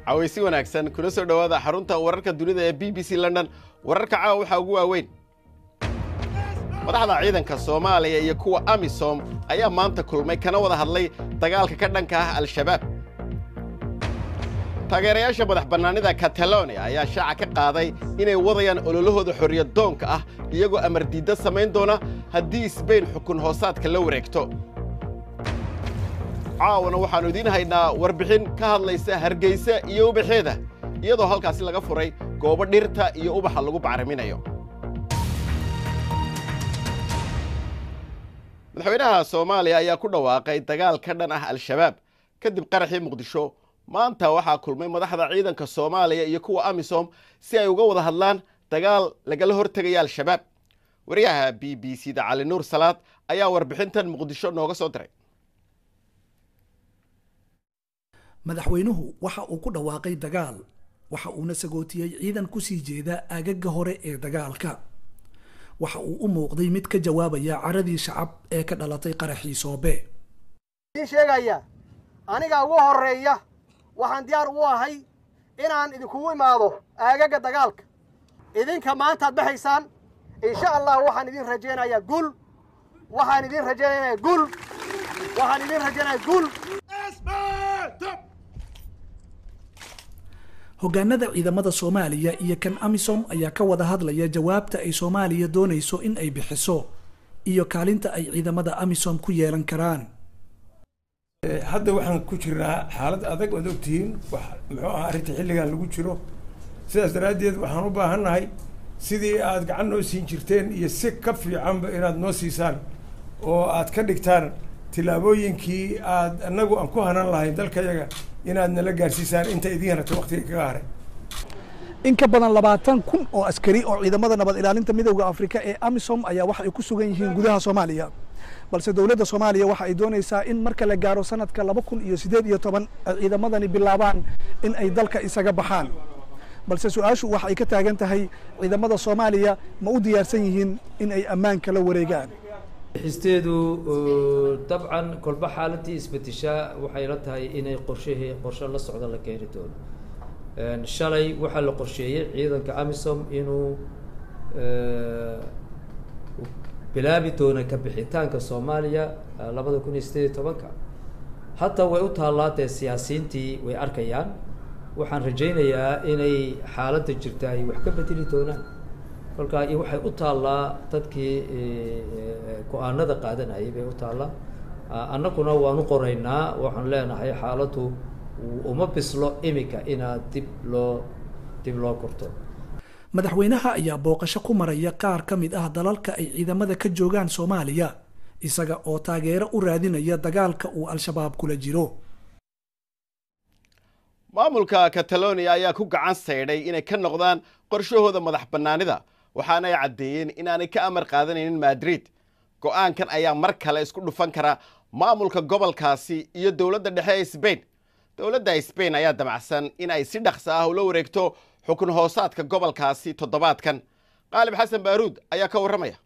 Cawaysi wanaagsan, kuna soo dhowaada xarunta wararka dunida ee BBC London. Wararka caawa waxaa ugu waaweyn: madaxda ciidanka Soomaaliya iyo kuwa AMISOM ayaa maanta kulmay kana wada hadlay dagaalka ka dhanka ah Al-Shabaab. Taageerayaasha madax bannaanida Catalonia ayaa shaaca ka qaaday inay wadayaan ololahooda xorriyad doonka ah, iyagoo amar diidda samayn doona haddii Sbain xukun hoosaadka la wareegto. Caawana waxaannu idiin haynaa warbixin ka hadlaysa Hargeysa iyo ubaxeeda, iyadoo halkaasi laga furay goobo dhirta iyo ubaxa lagu bacriminayo. Madaxweynaha Soomaaliya ayaa ku dhawaaqay dagaal ka dhan ah Al-Shabaab kadib qaraxii Muqdisho. Maanta waxaa kulmay madaxda ciidanka Soomaaliya iyo kuwa AMISOM si ay uga wada hadlaan dagaal lagala hortegaya Al-Shabaab. Wariyaha BBC da Cali Nuur Salaad ayaa warbixintan Muqdisho nooga soo diray. Madaxweynuhu waxa uu ku dhawaaqay dagaal, waxa uuna sagootiyey ciidan kusii jeeda aagaga hore ee dagaalka. Waxa uu u muuqday mid ka jawaabaya caradii shacab ee ka dhalatay qaraxii Soobe. Sheegaya aniga ugu horeeya, waxaan diyaar u ahay inaan idinkugu imaado aagaga dagaalka. Idinka maantaad baxaysaan, insha Allah waxaan idin rajaynayaa guul, waxaan idin rajaynayaa guul, waxaan idin rajaynayaa guul. Hogaanada ciidamada Soomaaliya iyo kan AMISOM ayaa ka wada hadlaya jawaabta ay Soomaaliya doonayso in ay bixiso iyo kaalinta ay ciidamada AMISOM ku yeelan karaan. Hadda waxaan ku jirnaa xaalad adag, oad ogtihiin wax muxuu ahaa arrinta xilligan lagu jiro. Sidaas daraaddeed waxaan u baahannahay sidii aad gacan noo siin jirteen iyo si ka fiicanba inaad noo siisaan oo aad ka dhigtaan tillaabooyinkii aad annagu aan ku hanan lahayn dalkayaga inaad nala gaarsiisaan inta idiin hartay waqtiga kaga haray. In ka badan 20,000 oo askari oo ciidamada nabad ilaalinta Midowda Afrika ee AMISOM ayaa waxa ay ku sugan yihiin gudaha Soomaaliya, balse dowladda Soomaaliya waxa ay doonaysaa in marka la gaaro sanadka 2018 ay ciidamadani bilaabaan in ay dalka isaga baxaan. Balse su-aashu waxa ay ka taagan tahay, ciidamada Soomaaliya ma u diyaarsan yihiin in ay ammaanka la wareegaan? Xisteedu dabcan kolba xaaladii isbedeshaa, waxay la tahay inay qorshihii qorshe la socda la keeni doono. Shalay waxaa la qorsheeyey ciidanka AMISOM inuu bilaabi doono ka bixitaanka Soomaaliya 2018-ka. Hadda way u taallaa dee, siyaasiyiintii way arkayaan. Waxaan rajaynayaa inay xaaladda jirta ay wax ka bedeli doonaan. Kolkaa waxay u taallaa dadkii go-aanada qaadanayay bay u taallaa. Annaguna waanu qoraynaa, waxaan leenahay xaaladdu uma bislo imika inaad dib loo korto. Madaxweynaha ayaa booqasho ku maraya qaar ka mid ah dalalka ay ciidamada ka joogaan Soomaaliya, isaga oo taageero u raadinaya dagaalka uu Al-Shabaab kula jiro. Maamulka Catalonia ayaa ku gacan saydhay inay ka noqdaan qorshahooda madax bannaanida, waxaana ay caddeeyeen inaanay ka amar qaadanaynin Madrid. Go'aankan ayaa mar kale isku dhufan kara maamulka gobolkaasi iyo dowladda dhexe ee Sbain. Dowladda Sbain ayaa damacsan in ay si dhaqsa ah ula wareegto xukun hoosaadka gobolkaasi toddobaadkan. Qaalib Xasan Baaruud ayaa ka warramaya.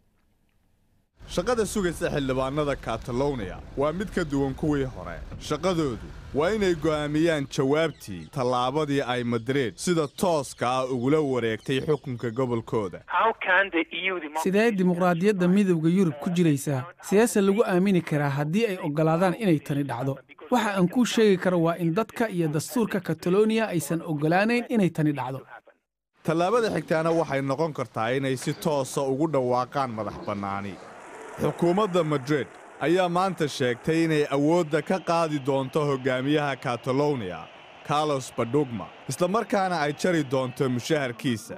Shaqada sugaysa xildhibaannada Kataloniya waa mid ka duwan kuwii hore. Shaqadoodu waa inay go'aamiyaan jawaabtii tallaabadii ay Madrid sida tooska ah ugula wareegtay xukunka gobolkooda. Sidee dimuqraadiyadda Midowda Yurub ku jiraysaa? Sideese lagu aamini karaa haddii ay oggolaadaan inay tani dhacdo? Waxa aan kuu sheegi karo waa in dadka iyo dastuurka Kataloniya aysan oggolaanayn inay tani dhacdo. Tallaabada xigtaana waxay noqon kartaa inay si toosa ugu dhawaaqaan madax bannaani. Xukuumadda Madrid ayaa maanta sheegtay inay awoodda ka qaadi doonto hoggaamiyaha Kataloniya Carlos Puigdemont, islamarkaana ay jari doonto mushaharkiisa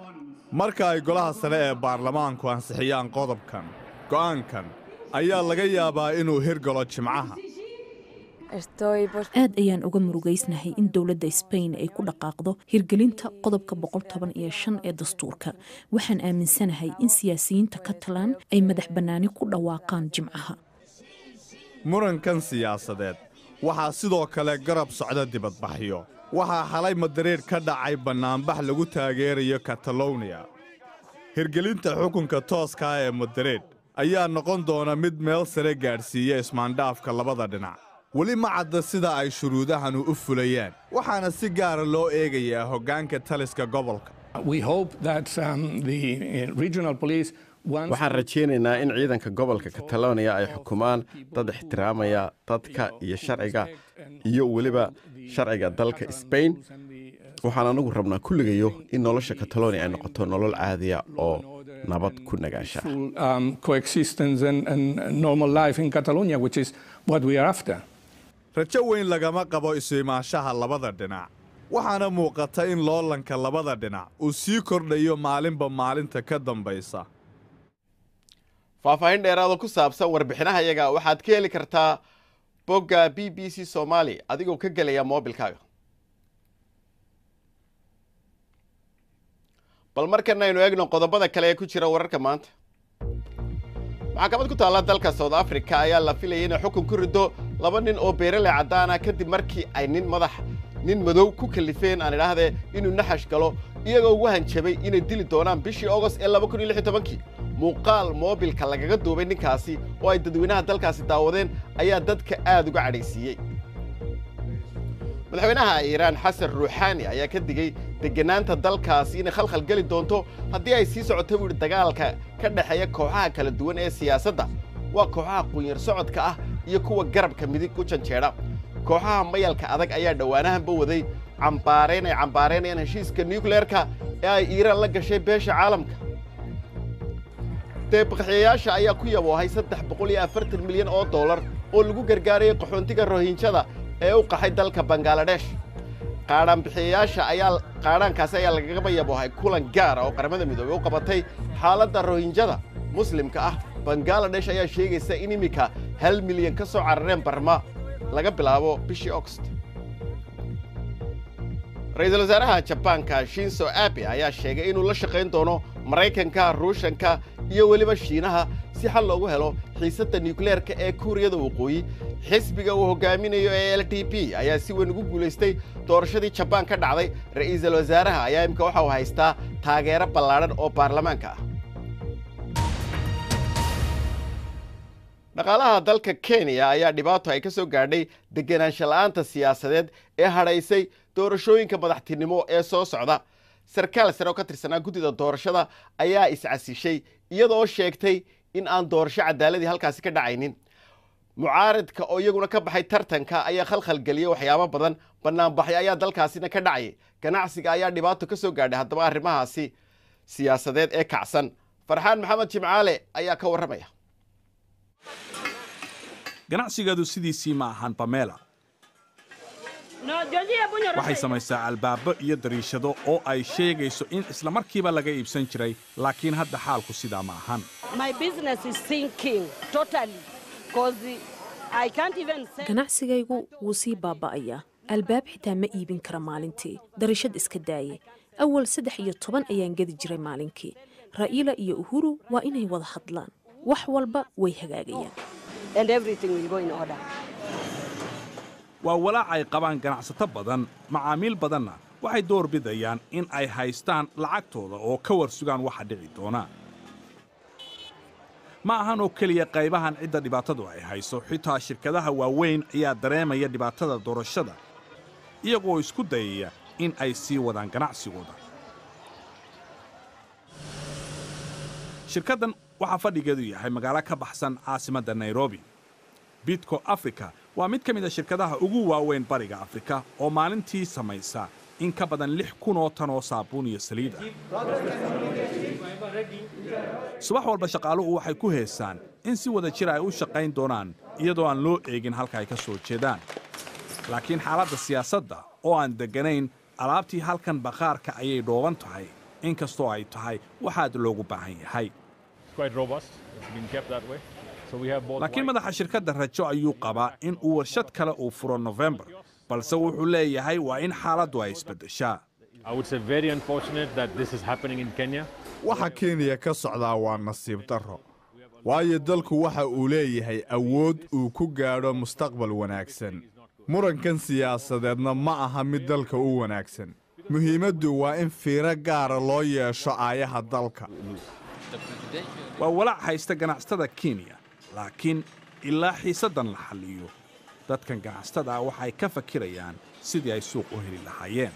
marka ay golaha sare ee baarlamaanku ansixiyaan qodobkan. Go'aankan ayaa laga yaabaa inuu hirgalo Jimcaha. Aad ayaan uga murugaysnahay in dowladda Sbain ay ku dhaqaaqdo hirgelinta qodobka 115 ee dastuurka. Waxaan aaminsanahay in siyaasiyiinta Katalaan ay madax bannaani ku dhawaaqaan Jimcaha. Murankan siyaasadeed waxaa sidoo kale garab socda dibadbaxyo. Waxaa xalay Madariid ka dhacay bannaanbax lagu taageerayo Kataloniya. Hirgelinta xukunka tooska ah ee Madariid ayaa noqon doona mid meel sare gaadhsiiya ismaandhaafka labada dhinac. Weli ma cadda sida ay shuruudahanu u fulayaan, waxaana si gaara loo eegayaa hoggaanka taliska gobolka. Waxaan rajaynaynaa in ciidanka gobolka Catalonia ay xukumaan dad ixtiraamaya dadka iyo sharciga iyo weliba sharciga dalka Sbain. Waxaan anagu rabnaa kulligayo in nolosha Catalonia ay noqoto nolol caadiya oo nabad ku nagaansha. Rajo weyn lagama qabo isu imaanshaha labada dhinac, waxaana muuqata in loolanka labada dhinac uu sii kordhayo maalinba maalinta ka dambaysa. Faahfaahin dheeraado ku saabsan warbixinaha iyaga waxaad ka heli kartaa bogga BBC Soomaali adigoo ka gelaya moobilkaaga. Bal markana aynu eegno qodobada kale ee ku jira wararka maanta. Maxkamad ku taalla dalka South Africa ayaa la filayay inay xukun ku riddo 2 nin oo beeraley caddaana kadib markii ay nin madax nin madow ku kalifeen, aan idhaahdee, inuu naxash galo, iyagoo ugu hanjabay inay dili doonaan bishii Agost ee 2016-kii. Muuqaal moobilka lagaga duubay ninkaasi oo ay dadweynaha dalkaasi daawadeen ayaa dadka aad uga cadhaysiiyey. Madaxweynaha Iiraan Xasan Ruuxaani ayaa ka digey degenaanta dalkaasi inay khalkhal geli doonto haddii ay sii socoto, buu yidhi, dagaalka ka dhexeeya kooxaha kala duwan ee siyaasadda. Waa kooxaha qunyar socodka ah iyo kuwa garabka midig u janjeedha. Kooxaha mayalka adag ayaa dhowaanahanba waday cambaarayn ay cambaaraynayaan heshiiska nucleerka ee ay Iiraan la gashay beesha caalamka. Deebixiyayaasha ayaa ku yaboohay 340 milyan oo dollar oo lagu gargaarayay qaxoontiga Rohinjada ee u qaxay dalka Bangaladesh. Qaadhaanbixiyayaasha ayaa qaadhaankaasi ayaa lagagaba yaboohay kulan gaara oo Qaramada Midoobey u qabatay xaaladda Rohinjada muslimka ah. Bangaladesh ayaa sheegaysa in iminka 1 milyan ka soo carareen Barma laga bilaabo bishii August. Ra-iisul wasaaraha Jabaanka Shinzo Abe ayaa sheegay inuu la shaqayn doono Maraykanka, Ruushanka iyo weliba Shiinaha si xal loogu helo xiisadda nukleerka ee Kuuriyada Waqooyi. Xisbiga uu hogaaminayo ee LDP ayaa si weyn ugu guulaystay doorashadii Jabaan ka dhacday. Ra'iisul wasaaraha ayaa imika waxa uu haystaa taageero ballaadhan oo baarlamaanka ah. Dhaqaalaha dalka Kenya ayaa dhibaato ay ka soo gaadhay degenaansho la'aanta siyaasadeed ee hadhaysay doorashooyinka madaxtinimo ee soo socda. Sarkaal sare oo ka tirsanaa guddida doorashada ayaa iscasishay iyadoo sheegtay in aan doorasho cadaaladii halkaasi ka dhacaynin. Mucaaridka oo iyaguna ka baxay tartanka ayaa khalkhal geliyey waxyaabo badan. Banaanbaxyo ayaa dalkaasina ka dhacayay. Ganacsiga ayaa dhibaato ka soo gaadhay haddaba arrimahaasi siyaasadeed ee kacsan. Farxaan Maxamed Jimcaale ayaa ka warramaya. Ganacsigeedu sidiisii ma ahan. Pamela waxay samaysaa albaabbo iyo dariishado oo ay sheegayso in isla markiiba laga iibsan jiray, laakiin hadda xaalku sidaa ma ahan. Ganacsigaygu wuu sii baaba'ayaa. Albaab xitaa ma iibin kara maalintii, dariishad iska daaye. Awal 13 ayaan gedi jiray maalinkii. Ra'iila iyo Uhuru waa inay wada hadlaan, wax walba way hagaagayaan. Waa walaac ay qabaan ganacsato badan. Macaamiil badanna waxay door bidayaan in ay haystaan lacagtooda oo ka war sugaan waxa dhici doona. Ma ahan oo keliya qaybahan cidda dhibaatadu ay hayso, xitaa shirkadaha waaweyn ayaa dareemaya dhibaatada doorashada, iyagoo isku dayaya in ay sii wadaan ganacsigooda. Shirkaddan waxaa fadhigeedu yahay magaalo ka baxsan caasimadda Nairobi. Bidco Africa waa mid ka mid a shirkadaha ugu waaweyn bariga Afrika oo maalintii samaysa in ka badan 6000 oo tan oo saabuun iyo saliid ah. Subax walba shaqaaluhu waxay ku heesaan in si wada jir ay u shaqayn doonaan, iyadoo aan loo eegin halka ay ka soo jeedaan. Laakiin xaaladda siyaasadda oo aan degganayn, alaabtii halkan bakhaarka ayay dhooban tahay, inkastoo ay tahay waxaad loogu baahan yahay. Laakiin madaxa shirkadda rajo ayuu qabaa in uu warshad kale uu furo Nofembar, balse wuxuu leeyahay waa in xaaladdu ay isbeddeshaa. Waxa Kenya ka socdaa waa nasiib darro, waayo dalku waxa uu leeyahay awood uu ku gaadho mustaqbal wanaagsan. Murankan siyaasadeedna ma aha mid dalka u wanaagsan. Muhiimaddu waa in fiiro gaara loo yeesho aayaha dalka. Waa walaac haysta ganacsatada Kenya, laakiin ilaa xiisaddan la xalliyo, Dadkan ganacsatada ah waxay ka fakirayaan sidii ay suuq u heli lahaayeen.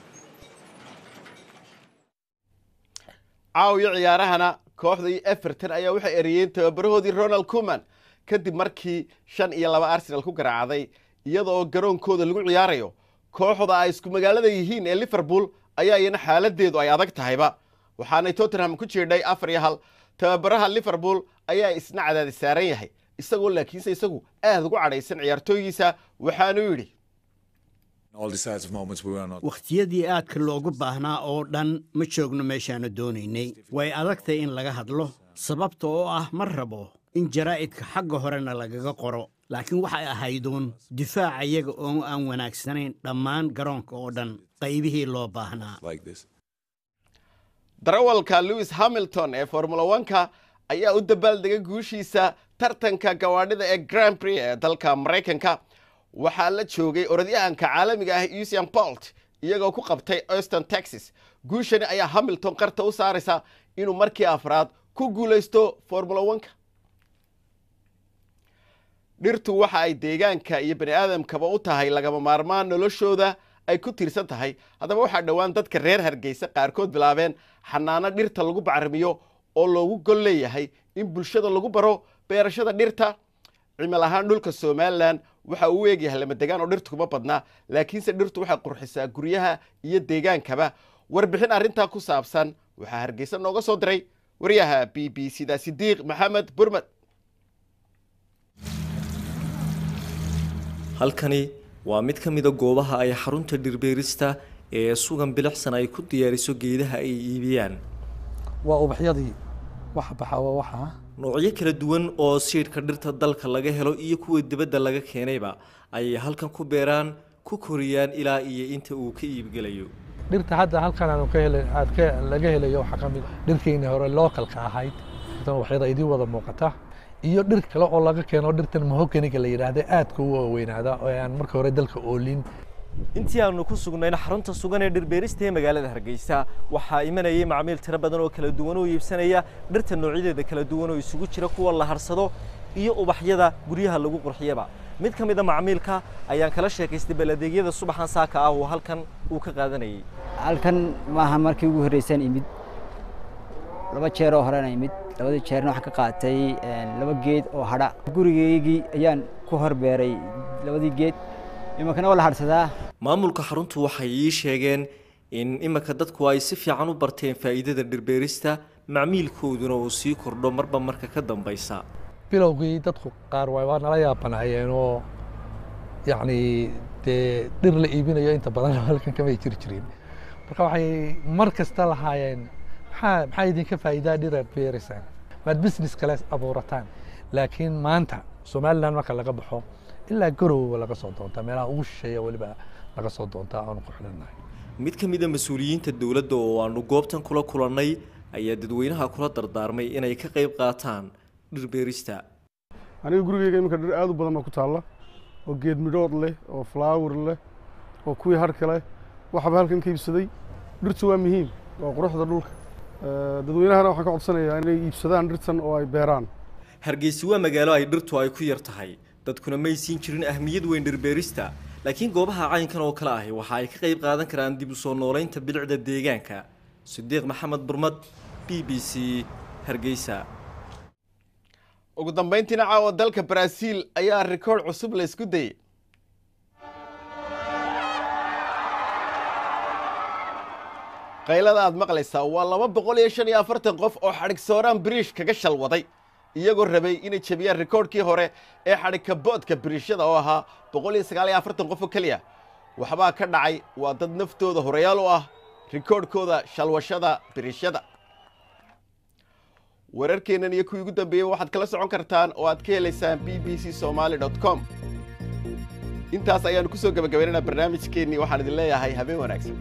Caawiyo ciyaarahana, kooxdii Everton ayaa waxay eriyeen tababarahoodii Ronald Koeman kadib markii 5-2 Arsenal ku garaacday, iyada oo garoonkooda lagu ciyaarayo. Kooxda ay isku magaalada yihiin ee Liverpool ayaa iyana xaaladeedu ay adag tahayba, waxaanay Tottenham ku jiidhay 4-1. Tababaraha Liverpool ayaa isna cadaadi saaran yahay, isagoo laakiinse isagu aada ugu cadhaysan ciyaartooygiisa, waxaanuu yidhi: Wakhtiyadii aadka loogu baahnaa oo dhan ma joogno meeshaannu doonaynay. Way adagtay in laga hadlo, sababta oo ah ma rabo in jaraa'idka xagga horena lagaga qoro, laakiin waxay ahayduun difaaca iyaga oo aan wanaagsanayn dhammaan garoonka oo dhan qaybihii loo baahnaa. Darawalka Lewis Hamilton ee Formula One-ka ayaa u dabaaldegay guushiisa tartanka gawaadhida ee Grand Prix ee dalka Maraykanka. Waxaa la joogay orodyahanka caalamiga ah Usain Bolt, iyagoo ku qabtay Austin, Texas. Guushani ayaa Hamilton qarta u saaraysa inuu markii afraad ku guulaysto Formula One-ka. Dhirtu waxa ay deegaanka iyo bani aadamkaba u tahay lagama maarmaan noloshooda ay ku tiirsan tahay. Haddaba waxaa dhowaan dadka reer Hargeysa qaarkood bilaabeen xanaano dhirta lagu bacrimiyo oo loogu gol leeyahay in bulshada lagu baro beerashada dhirta. Cimil ahaan dhulka Somaliland waxa uu eegyahay lama degaan oo dhirtu kuma badnaa, laakiinse dhirtu waxay qurxisaa guryaha iyo deegaankaba. Warbixin arrintaa ku saabsan waxaa Hargeysa nooga soo diray wariyaha BBC da Sidiiq Maxamed Burmed. Halkani waa mid ka mida goobaha ay xarunta dhirbeerista ee Sugan Bilicsan ay ku diyaariso geedaha ay iibiyaan. Waa ubaxyadii waxa baxa, waa waxa Noocyo kala duwan oo siidhka dhirta dalka laga helo iyo kuwa dibadda laga keenayba ayay halkan ku beeraan, ku koriyaan ilaa iyo inta uu ka iibgelayo. Dhirta hadda halkan aanu ka helay, aad ka laga helayo, waxaa ka mid dhirkeeni hore localka ahayd, tan ubaxyada idiin wada muuqata, iyo dhir kale oo laga keeno, dhirtan mahoganiga la yidhaahda, aadka u waaweynaada oo aan marka hore dalka oolin. Intii aanu ku sugnayn xarunta Sugan ee dhirbeerista ee magaalada Hargeysa, waxaa imanayay macmiil tiro badan oo kala duwan oo iibsanaya dhirta noocyadeeda kala duwan oo isugu jira kuwa la harsado iyo ubaxyada guryaha lagu qurxiyaba. Mid ka mid a macmiilka ayaan kala sheekaystay bal adeegyada subaxan saaka ah oo halkan uu ka qaadanayay. Halkan maaha markii ugu horreysaan imid, laba jeer oo horena imid. Labadii jeerna waxaan ka qaatay laba geed oo hadha. Gurigaygii ayaan ku horbeeray labadii geed, iminkana waa la hadhsadaa. Maamulka xaruntu waxay ii sheegeen in iminka dadku ay si fiican u barteen faa'iidada dhirbeerista, macmiilkooduna uu sii kordho marba marka ka dambaysa. Bilowgii dadku qaar waa nala yaabanaayeen oo yacni dee dhir la iibinayo inta badan halkan kamay jiri jirin. Marka waxay mar kasta lahaayeen: Maxaa idinka faa'iidaa dhir aad beeraysaan? Maad business kale abuurataan?" Laakiin maanta Somaliland marka laga baxo ilaa Garowga laga soo doontaa, meelaha ugu shisheeya weliba laga soo doontaa aanu ku xidhannahay. Mid ka mid a mas-uuliyiinta dowladda oo aanu goobtan kula kulannay ayaa dadweynaha kula dardaarmay inay ka qayb qaataan dhirbeerista. Aniga gurigeyga iminka dhir aad u badan baa ku taalla, oo geed midhood leh, oo flower leh, oo kuwii harka leh, waxaba halkan ka iibsaday. Dhirtu waa muhiim, waa quruxda dhulka. Dadweynahana waxaan ka codsanayaa inay iibsadaan dhirtan oo ay beeraan. Hargeysa waa magaalo ay dhirtu ay ku yar tahay, dadkuna may siin jirin ahmiyad weyn dhirbeerista, laakiin goobaha caynkan oo kale ahi waxa ay ka qayb qaadan karaan dib u soo noolaynta bilicda deegaanka. Sidiiq Maxamed Burmad, BBC, Hargeysa. Ugu dambayntiina, caawa dalka Brazil ayaa rikoodh cusub la isku dayey. Qaylada aad maqlaysaa waa 245 qof oo xadhig sooraan biriish kaga shalwaday, iyagoo rabay inay jebiyaan rikoodhkii hore ee xadhigka boodka biriishyada oo ahaa 149 qof oo keliya. Waxbaa ka dhacay. Waa dad naftooda horeyaal u ah rikoodhkooda shalwashada biriishyada. Wararkeennan iyo kuwii ugu dambeeyey waxaad kala socon kartaan oo aad ka helaysaan bbcsomaly.com. Intaas ayaanu ku soo gebagabaynaynaa barnaamijkeennii. Waxaan idin leeyahay habeen wanaagsan.